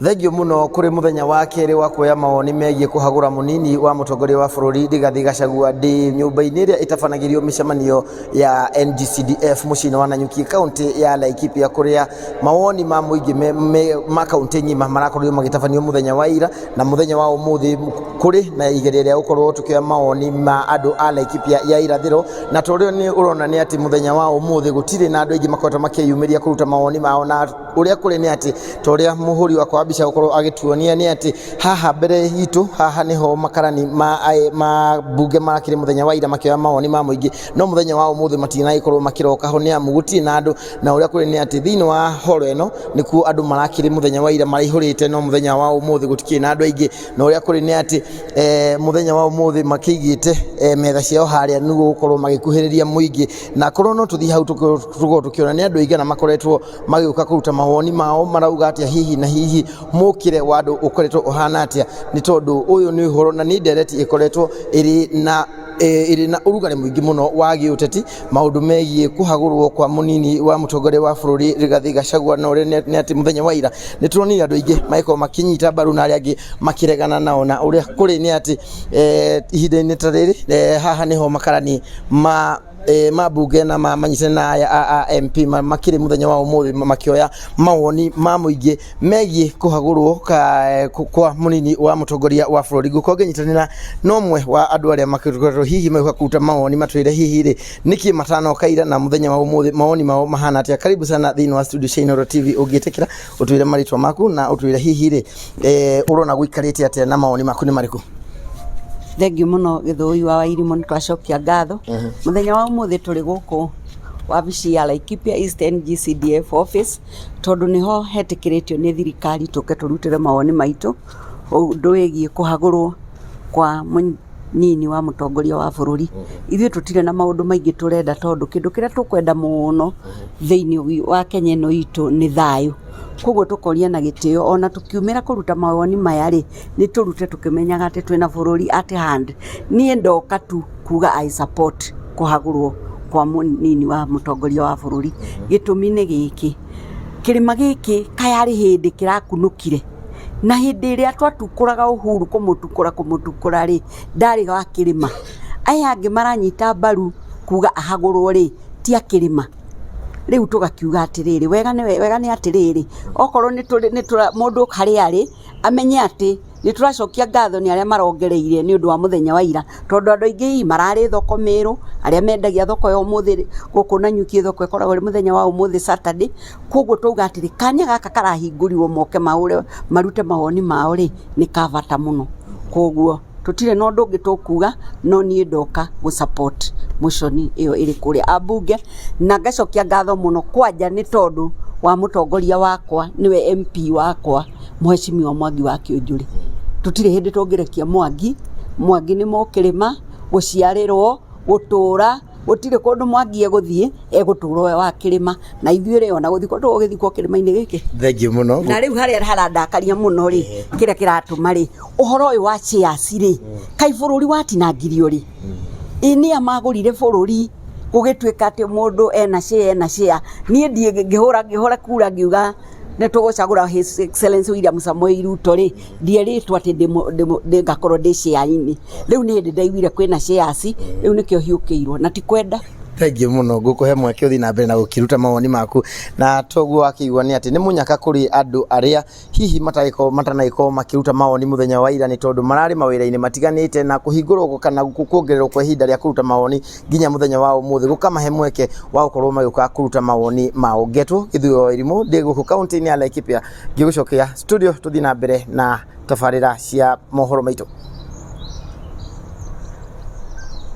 Thengiũ mũno kũrĩ mũthenya wa kerĩ wa kuoya mawoni megiĩ kũhagũra mũnini wa mũtongoria wa bũrũri Rigathĩ Gachagua ndĩ nyũmba-inĩ ĩrĩa ĩtabanagĩrio mĩcemanio ya NGCDF mũciĩ-inĩ wa Nanyuki kaũntĩ ya Laikipia kũrĩa mawoni ma mũingĩ ma kaũntĩ ng'ima marakorirwo magĩtabanio mũthenya wa ira na mũthenya wa ũmũthĩ kũrĩ na igeria rĩa gũkorwo tũkĩoya mawoni ma andũ a Laikipia ya irathĩro na tondũ nĩ ũrona nĩ atĩ mũthenya wa ũmũthĩ gũtirĩ na andũ aingĩ makoretwo makĩyumĩria kũruta mawoni mao na ũrĩa kũrĩ nĩ atĩ ta ũrĩa mũhũri wakwa wa mbica gũkorwo agĩtuonia nĩ atĩ haha mbere itũ haha nĩho makarani ma mbunge makĩrĩ mũthenya wa ira makĩoya mawoni ma mũingĩ no mũthenya wa ũmũthĩ matinagĩkorwo makĩroka ho nĩ amu gũtirĩ na andũ na ũrĩa kũrĩ nĩ atĩ thĩinĩ wa horo ĩno nĩkuo andũ marakĩrĩ mũthenya wa ira maraihũrĩte no mũthenya wa ũmũthĩ gũtikĩrĩ na andũ aingĩ na ũrĩa kũrĩ nĩ atĩ mũthenya wa ũmũthĩ makĩigĩte metha ciao harĩa nĩguo gũkorwo magĩkuhĩrĩria mũingĩ na korwo no tũthiĩ hau tũkorwo tũkĩona nĩ andũ aigana makoretwo magĩũka kũruta mawoni mao marauga atĩa hihi na hihi mũkĩre wa andũ ũkoretwo ũhana atĩa nĩ tondũ ũyũ nĩ ũhoro na nĩ ndereti ĩkoretwo ĩrĩ na ĩrĩ na ũrugarĩ mũingĩ mũno wa gĩũteti maũndũ megiĩ kũhagũrwo kwa mũnini wa mũtongoria wa bũrũri Rigathĩ Gachagua na ũrĩa nĩ atĩ mũthenya wa ira nĩ turonire andũ aingĩ magĩkorwo makĩnyita mbaru na arĩa angĩ makĩregana nao na ũrĩa kũrĩ nĩ atĩ ihinda-inĩ ta rĩrĩ haha nĩho makarani ma mambunge na manyitane na aya a MP makĩrĩ mũthenya wa ũmũthĩ makĩoya mawoni ma mũingĩ megiĩ kũhagũrwo kwa mũnini wa mũtongoria wa bũrũri. Ngũkorwo ngĩnyitanĩra na ũmwe wa andũ arĩa makoretwo hihi magĩũka kũruta mawoni matwĩre hihi rĩ nĩkĩ matanoka ira na mũthenya wa ũmũthĩ mawoni mao mahana atĩa. Karibu sana thĩinĩ wa studio cia Inooro TV, ũngĩtĩkĩra ũtwĩre marĩtwa maku na ũtwĩre hihi rĩ ũrona gũikarĩte atĩa na mawoni maku nĩ marĩkũ? Thengiũ mũno Gĩthũi wa Wairimũ, nĩ twacokia ngatho. Mũthenya wa ũmũthĩ tũrĩ gũkũ wabici ya Laikipia East NGCDF office tondũ nĩho hetĩkĩrĩtio nĩ thirikari tũke tũrutĩre mawoni maitũ ũndũ wĩgiĩ kũhagũrwo kwa mũnini wa mũtongoria wa bũrũri. Ithuĩ tũtirĩ na maũndũ maingĩ tũrenda tondũ kĩndũ kĩrĩa tũkwenda mũno thĩinĩ wa Kenya ĩno itũ nĩ thayũ. Koguo tũkoria na gĩtĩo ona tũkiumĩra kũruta mawoni maya rĩ, nĩ tũrute tũkĩmenyaga atĩ twĩna bũrũri at hand. Niĩ ndoka tu kuga I support kũhagũrwo kwa mũnini wa mũtongoria wa bũrũri. Gĩtũmi nĩ gĩkĩ, kĩrĩma gĩkĩ kaĩ arĩ hĩndĩ kĩrakunũkire, na hĩndĩ ĩrĩa twatukũraga Uhuru kũmũtukũra kũmũtukũra rĩ, ndarĩ wa kĩrĩma. Aya angĩ maranyita mbaru kuga ahagũrwo rĩ, ti a kĩrĩma. Rĩu tũgakiuga atĩrĩrĩ, wega nĩ wega nĩ atĩrĩrĩ, okorwo nĩ tũrĩ mũndũ harĩa arĩ, amenye atĩ nĩ tũracokia ngatho nĩ arĩa marongereire nĩ ũndũ wa mũthenya wa ira, tondũ andũ aingĩ hihi mararĩ thoko Mĩrũ, arĩa mendagia thoko ya ũmũthĩ gũkũ Nanyuki thoko ĩkoragwo ĩrĩ mũthenya wa ũmũthĩ Saturday, koguo twauga atĩrĩ, kanya gaka karahingũrirwo moke mahũre marute mawoni mao rĩ, nĩ ka bata mũno, koguo tũtirĩ na ũndũ ũngĩ tũkuga, no niĩ ndoka gũ support motion ĩyo ĩrĩ kũrĩa ambunge, na ngacokia ngatho mũno kwanja nĩ tondũ wa mũtongoria wakwa nĩwe MP wakwa Mheshimiwa Mwangi wa Kĩũnjũrĩ. Tũtirĩ hĩndĩ tũngĩrekia Mwangi, Mwangi nĩ mũkĩrĩma, gũciarĩrwo, gũtũra, gũtirĩ kũndũ Mwangi egũthiĩ, egũtũra e wa kĩrĩma, na ithuĩ rĩ ona gũthikwo tũgũgĩthikwo kĩrĩma-inĩ gĩkĩ. Thengiũ mũno. Na rĩu harĩa harandakaria mũno rĩ, kĩrĩa kĩratũma rĩ, ũhoro ũyũ wa shares rĩ, kaĩ bũrũri watinangirio rĩ? Ĩ nĩa magũrire bũrũri gũgĩtuĩka atĩ mũndũ ena share ena share. Niĩ ndiĩ ngĩhũra ngĩhũra kura ngiuga nĩ tũgũcagũra His Excellency William Samoei Ruto rĩ, ndierĩtwo atĩ ngakorwo ndĩ share-inĩ. Rĩu nĩ hĩndĩ ndaiguire kwĩna shares, rĩu nĩkĩo hiũkĩirwo na ti kwenda. Thengiũ mũno, ngũkũhe mweke ũthiĩ na mbere na gũkĩruta mawoni maku, na toguo wakĩigua nĩ atĩ nĩ mũnyaka kũrĩ andũ arĩa hihi matagĩkorwo matanagĩkorwo makĩruta mawoni mũthenya wa ira nĩ tondũ mararĩ mawĩra-inĩ matiganĩte na kũhingũrwo kana kuongererwo kwa ihinda rĩa kũruta mawoni nginya mũthenya wa ũmũthĩ gũkamahe mweke wa gũkorwo magĩũka kũruta mawoni mao. Ngetwo Gĩthũĩ wa Wairimu ndĩ gũkũ kaunti-inĩ ya Laikipia ngĩgũcokia studio tũthiĩ na mbere na tabarĩra cia mohoro maitũ.